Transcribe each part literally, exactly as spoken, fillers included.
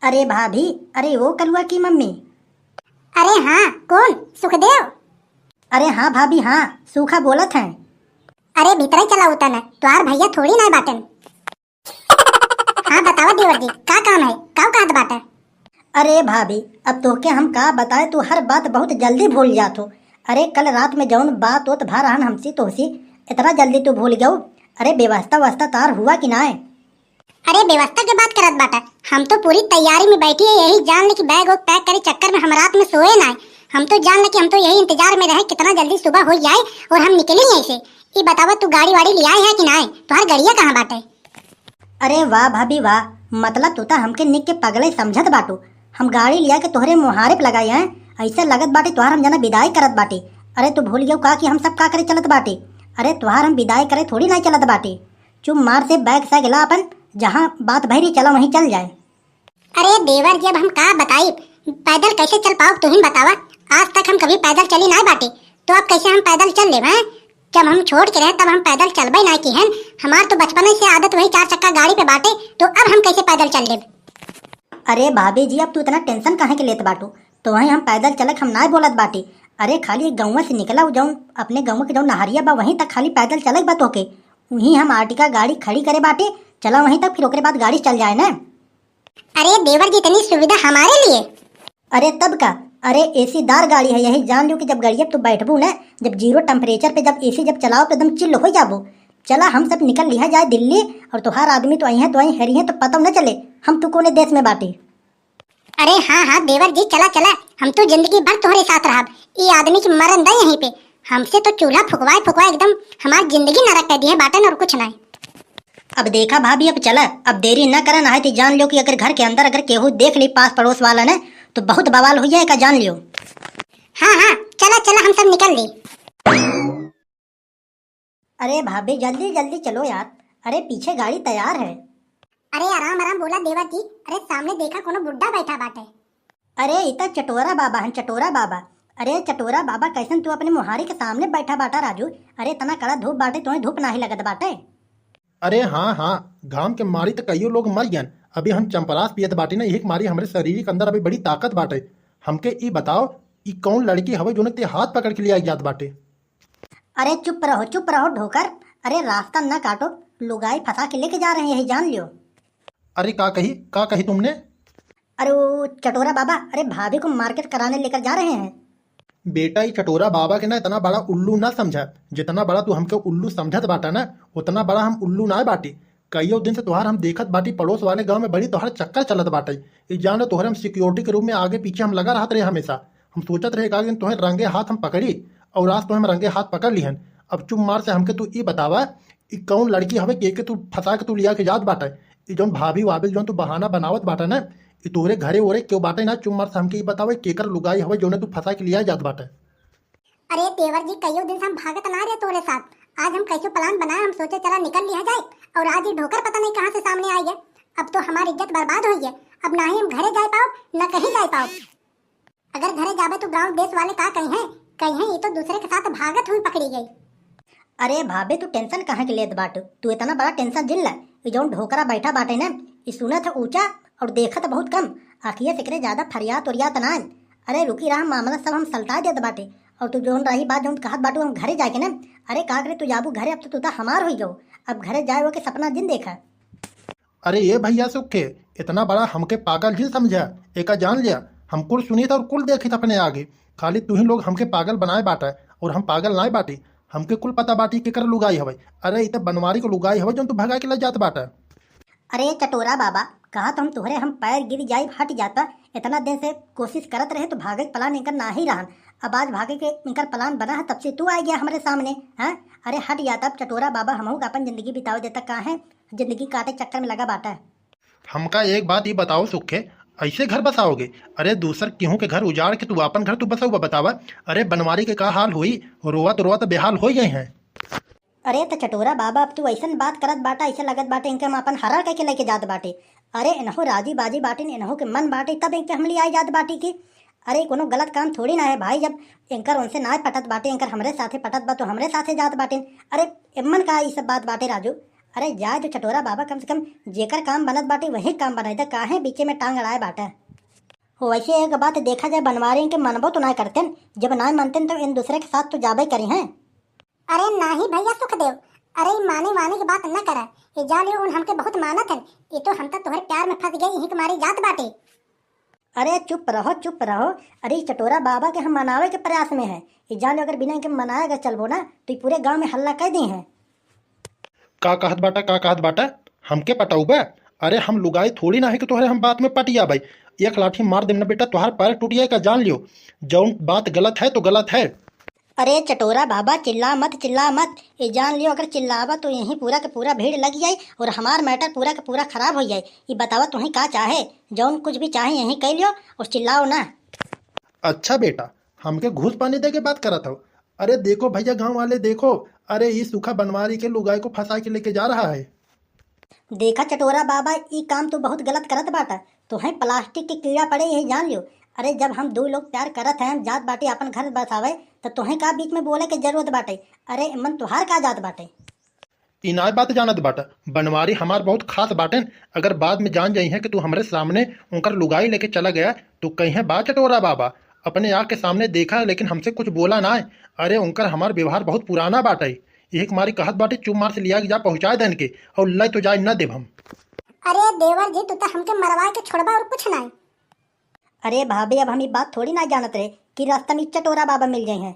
अरे भाभी, अरे वो कलुआ की मम्मी। अरे हाँ, कौन? सुखदेव? अरे हाँ भाभी, हाँ, सूखा बोलत हैं। अरे भीतरे चला उतन, तोहार भैया थोड़ी ना बाटन। हाँ बतावा देवर जी, का काम है, का कहत बाटे? अरे भाभी, अब तोहके हम का बताए, तू हर बात बहुत जल्दी भूल जात हो। अरे कल रात में जौन बात ओत भा रहन हमसे तोहसे, इतना जल्दी तू भूल गयो? अरे व्यवस्था व्यवस्था तार हुआ कि नाय? अरे व्यवस्था के बात करत बाटा, हम तो पूरी तैयारी में बैठी है, यही जान ले कि बैग वैग पैक करे चक्कर में हम रात में सोए ना। हम तो जान ले कि हम तो यही इंतजार में रहे कितना जल्दी सुबह हो जाए और हम निकले यहीं से। ई बतावा तू गाड़ी वाड़ी ले आए है कि नाय? तोहार गड़िया कहाँ बाटे? अरे वाह भाभी वाह, मतलब तू तो हमके निक के पगले समझत बाटू। हम गाड़ी लिया के तोहरे मुहारे पे लगाए हैं, ऐसा लगत बाटे तोहार हम जना विदाई करत बाटे। अरे तू भूल गयो का कि हम सब का करे चलत बाटे? अरे तोहार हम विदाई करे थोड़ी ना चलत बाटे। चुप मार से बैग सैग ला अपन, जहाँ बात भई रही चला वहीं चल जाए। अरे देवर जी, अब हम का बताई, पैदल कैसे चल पाओ तुहिन बतावा। आज तक हम कभी पैदल चली ना बाटे, तो अब कैसे हम पैदल चल लेब हैं? जब हम छोट के रहे तब हम पैदल चलबे ना किहन। हमार तो बचपने से आदत वही चार चक्का गाड़ी पे बाटे, तो अब हम कैसे पैदल चल लेब? अरे भाभी जी, अब तू इतना टेंशन काहे के लेत बाटू? तो वहीं हम पैदल चलक हम ना बोलत बाटे। अरे खाली एक गाँव से निकला जौन अपने गाँव के जौन नहरिया बा वहीं तक खाली पैदल चलक बा तोहके। वहीं हम आर्टिका गाड़ी खड़ी करे बाटे, चला वहीं तक, फिर ओकरे बाद गाड़ी से चल जाए ना। अरे देवर जी, इतनी सुविधा हमारे लिए? अरे तब का, अरे एसी दार गाड़ी है, यही जान लियो कि जब गाड़िया तू बैठबू ना, जब जीरो टेम्परेचर पे जब एसी जब चलाओ तो एकदम चिल हो जाबू। चला हम सब निकल लिहा जाए दिल्ली, और तोहार आदमी तो आई हैं तो आई हेरी हैं तो पता न चले हम तू कोने देश में बाटे। अरे हाँ हाँ देवर जी, चला चला, हम तो जिंदगी भर तोहरे साथ रहब। ई आदमी की मरन दे यहीं पे, हमसे तो चूल्हा फुकवाए फुकवाए एकदम हमार जिंदगी नरक कर दिए बाटन और कुछ नहीं। अब देखा भाभी, अब चला, अब देरी न करा, ना है तो जान लो कि अगर घर के अंदर अगर केहू देख ली पास पड़ोस वाला ने, तो बहुत बवाल हो जाए का, जान लियो। हाँ हाँ, चला चला, हम सब निकल ली। अरे भाभी, जल्दी जल्दी चलो यार। अरे पीछे गाड़ी तैयार है। अरे आराम आराम बोला देवर जी। अरे सामने देखा कोनो बुड्ढा बैठा बाटे। अरे इ त चटोरा बाबा हन, चटोरा बाबा। अरे चटोरा बाबा, कैसन तू अपने मुहारी के सामने बैठा बाटा राजू? अरे इतना कड़ा धूप बाटे, तोहे धूप नाही लगत बाटे? अरे हाँ हाँ, घाम के मारी त कईयो लोग मर गयन। अभी हम चंपरास पियत बाटी ना, यही के मारी हमरे शरीर के अंदर अभी बड़ी ताकत बाटे। हमके ई बताओ, ई कौन लड़की हवे जोने ते हाथ पकड़ के लिया जात बाटे? अरे चुप रहो, चुप रहो ढोकर। अरे रास्ता न काटो, लुगाई फंसा के लेके जा रहे हैं, यही जान लियो। अरे का कही, का कही तुमने? अरे वो चटोरा बाबा, अरे भाभी को मार्केट कराने लेकर जा रहे हैं। बेटा, ई चटोरा बाबा के ना इतना बड़ा उल्लू ना समझा। जितना बड़ा तू हमके उल्लू समझत बाटा ना, उतना बड़ा हम उल्लू ना बाटी। कईयो दिन से तोहार हम देखत बाटी, पड़ोस वाले गांव में बड़ी तोहार चक्कर चलत बाटे। ई जान लो, तोहरे हम सिक्योरिटी के रूप में आगे पीछे हम लगा रहत रहे हमेशा। हम सोचत रहे एक आध दिन तोहे रंगे हाथ हम पकड़ी, और आज तोहे हम रंगे हाथ पकड़ लिहन। अब चुप मार से हमके तू ई बतावा, ई कौन लड़की हवे, के के तू फंसा के तू लिया के जात बाटे? ई जौन भाभी वाभी जौन तू बहाना बनावत बाटे ना, ई तोहरे घरे ओरे केहू बाटे ना? चुप मार से हमके ई बतावा, केकर लुगाई हवे जौने तू फंसा के लिया जात बाटे? अरे देवर जी, कईयो दिन से हम भागत ना रहे तोहरे साथ। आज हम कैसे प्लान बनाए, हम सोचे चला निकल लिया जाए, और आज ये ढोकर पता नहीं कहाँ से सामने आई है। अब तो हमारी इज्जत बर्बाद हुई है। अब ना ही हम घरे जा पाओ, ना कहीं जा पाओ। अगर घरे जाबे तो गांव देश वाले का कही हैं? कही हैं, ये तो दूसरे के साथ भागत हुई पकड़ी गई। अरे भाभी, तू टेंशन काहे के लेत बाटू? तू इतना बड़ा टेंशन जिन ले। ई जौन ढोकरा बैठा बाटे ना, ई सुनत है ऊंचा और देखत बहुत कम। आखिए से एकरे ज्यादा फरियात उरियात ना। अरे रुकी रहा, मामला सब हम सलटा देत बाटे। और तू जौन रही बात जौन कहत बाटू हम घरे जाके ना, अरे का करे तू जाबू घरे, अब तो तू तो हमार होई गयो। अब घरे जाए के सपना जिन देखा। अरे ये भैया सुखे, इतना बड़ा हमके पागल जिन समझा, एका जान लिया। हम कुल सुनित और कुल देखित अपने आगे। खाली तू ही लोग हमके पागल बनाए बाटा, और हम पागल नाय बाटी। हमके कुल पता बाटी केकर लुगाई हवे। अरे इ त बनवारी के लुगाई हवे जौन तू भगा के ले जात बाटा। अरे चटोरा बाबा, कहा तो हम तुहरे हम पैर गिर जाई, हट जाता। इतना दिन से कोशिश करत रहे तो भागे के प्लान इनकर ना ही रहन। अब आज भागे के इनकर प्लान बना है, तब से तू आ गया हमरे सामने, हैं? अरे हट जाता अब चटोरा बाबा, हमहू का अपन जिंदगी बितावे देता, काहे जिंदगी काटे चक्कर में लगा बाटा। हमका एक बात ई बताओ सुखे, ऐसे घर बसाओगे? अरे दूसर केहू के घर उजाड़ के तू आपन घर तू बसउबा, बतावा। अरे बनवारी के का हाल होई, रोवत रोवत बेहाल हो गए हैं। अरे त चटोरा बाबा, अब तू ऐसन बात करत बाटा, ऐसे लगत बाटे इनके हम आपन हरा कह के लेके जात बाटे। अरे इनहो राजी बाजी बाटिन, इनहो के मन बाटे, तब इनके हम ले आए जात बाटी की। अरे कोनो गलत काम थोड़ी ना है भाई, जब इनकर उनसे ना पटत बाटे, इनकर हमरे साथे पटत बा तो हमरे साथे जात बाटिन। अरे एमन का ई सब बात बाटे राजू? अरे जाए दो चटोरा बाबा, कम से कम जेकर काम बनत बाटे वही काम बनाई दे, काहे बीचे में टांग अड़ाए बाटे। वैसे एक बात देखा जाए, बनवारी के मनबो तो ना करतेन, जब ना मनतेन तो इन दूसरे के साथ तो जाबे करी हैं। अरे नाही भैया सुखदेव, अरे ई माने माने के बात न कर। ये जान लियो उन हमके बहुत मानत हन, ये तो हम तो तोहरे प्यार में फंस गए, यही के मारे जात बाटे। अरे चुप रहो, चुप रहो। अरे ई चटोरा बाबा के हम मनावे के प्रयास में है। ये जान लियो अगर बिना इनके मनाए अगर चलबो ना तो ये पूरे गांव में हल्ला कर दी है। का कहत बाटा, का कहत बाटा? हमके पटौबे? अरे हम लुगाई थोड़ी ना है कि तोहरे हम बात में पटिया भाई। एक लाठी मार देम ना बेटा, तोहार पैर टूटिए का जान लियो। जौन बात गलत है तो गलत है। अरे चटोरा बाबा, चिल्ला मत, चिल्ला मत। ये जान लियो अगर चिल्लावा तो यहीं पूरा के पूरा भीड़ लग जाए और हमार मैटर पूरा के पूरा खराब हो जाए। ये बतावा तुम्हें का चाहे? जौन कुछ भी चाहे यहीं कह लियो और चिल्लाओ ना। अच्छा बेटा, हमके घूस पानी दे के बात करत हो? अरे देखो भैया गांव वाले, देखो, अरे ये सूखा बनवारी के लुगाई को फंसा के लेके जा रहा है। देखा चटोरा बाबा, ई काम तू बहुत गलत करत बाटा। तोहें प्लास्टिक के कीड़ा पड़े, यही जान लियो। अरे जब हम दो लोग प्यार करत हैं, हम जात बाटी अपन घर बसावे, तो तोहें का बीच में बोले के जरूरत बाटे? अरे मन तुहार का जात बाटे? ई नाय बात जानत बाटा, बनवारी हमार बहुत खास बाटेन। अगर बाद में जान जाई है कि तू हमरे सामने उनकर लुगाई लेके चला गया, तो कहे बा चटोरा बाबा, अपने आँख के सामने देखा लेकिन हमसे कुछ बोला ना। अरे उनकर हमार व्यवहार बहुत पुराना बाटे। यही कुमारी कहत बाटे चुप मार से लिया के जा पहुँचाए देन के, और ले तो जाए न देब हम। अरे देवर जी, तू तो हमके मरवा के छोड़बा और कुछ नहीं। अरे भाभी, अब हम ई बात थोड़ी ना जानत रहे कि रास्ता में चटोरा बाबा मिल गए हैं।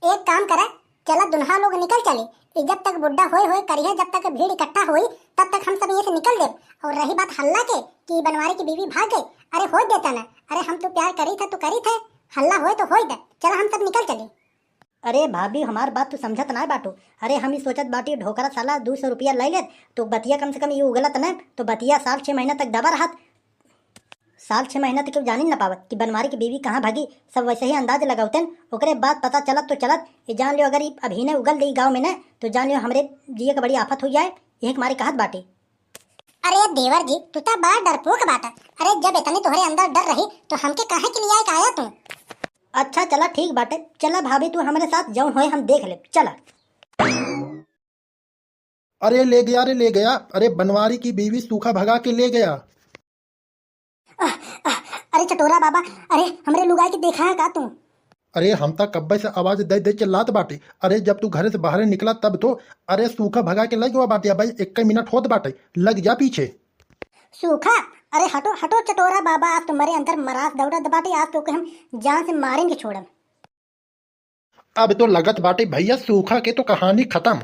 एक काम करे, चला दुल्हा लोग निकल चले। ई जब तक बुड्ढा होए होए करिहे, जब तक भीड़ इकट्ठा होई, तब तक हम सब यहाँ से निकल देब। और रही बात हल्ला के कि बनवारी की बीवी भाग गई, अरे होए देता ना। अरे हम तो प्यार करी थे तो करी थे, हल्ला होए तो होए दे। चला हम सब निकल चले। अरे भाभी, हमार बात तू समझत ना बाटू। अरे हम ही सोचत बाटी ढोकरा साला दो सौ रुपया ले लेत तो बतिया कम से कम ये उगलत न, तो बतिया साल छः महीना तक दबा रहत। साल छः महीना तक केहू जानी न पावत कि बनवारी की बीवी कहाँ भागी। सब वैसे ही अंदाज लगावतेन। ओकरे बाद पता चलत तो चलत, ये जान लियो अगर ई अभी ने उगल दी गाँव में न, तो जान लियो हमरे जिए के बड़ी आफत हो जाए। यही कुमारी कहत बाटी। अरे देवर जी, तू तो बड़ा डरपोक बाटा। अरे जब इतनी तोहरे अंदर डर रही तो हमके काहे के लिए आए के आया तू? अच्छा चला ठीक बाटे, चला भाभी तू हमरे साथ जौन होए हम देख ले, चला। अरे ले गया, अरे ले गया, अरे बनवारी की बीवी सूखा भगा के ले गया। अरे चटोरा बाबा, अरे हमरे लुगाई के देखा है का तू? अरे हम तक कब्बे से आवाज दे दे चिल्लात बाटे। अरे जब तू घरे से बाहरे निकला तब तो। अरे सूखा भगा के लग गवा बाटे, अब एक मिनट होत बाटे, लग जा पीछे। सूखा? अरे हटो हटो चटोरा बाबा, आज तुम्हारे अंदर मरास दौड़त बाटे, आज तो हम जान से मारेंगे छोड़म। अब तो लगत बाटे भैया सूखा के तो कहानी खत्म।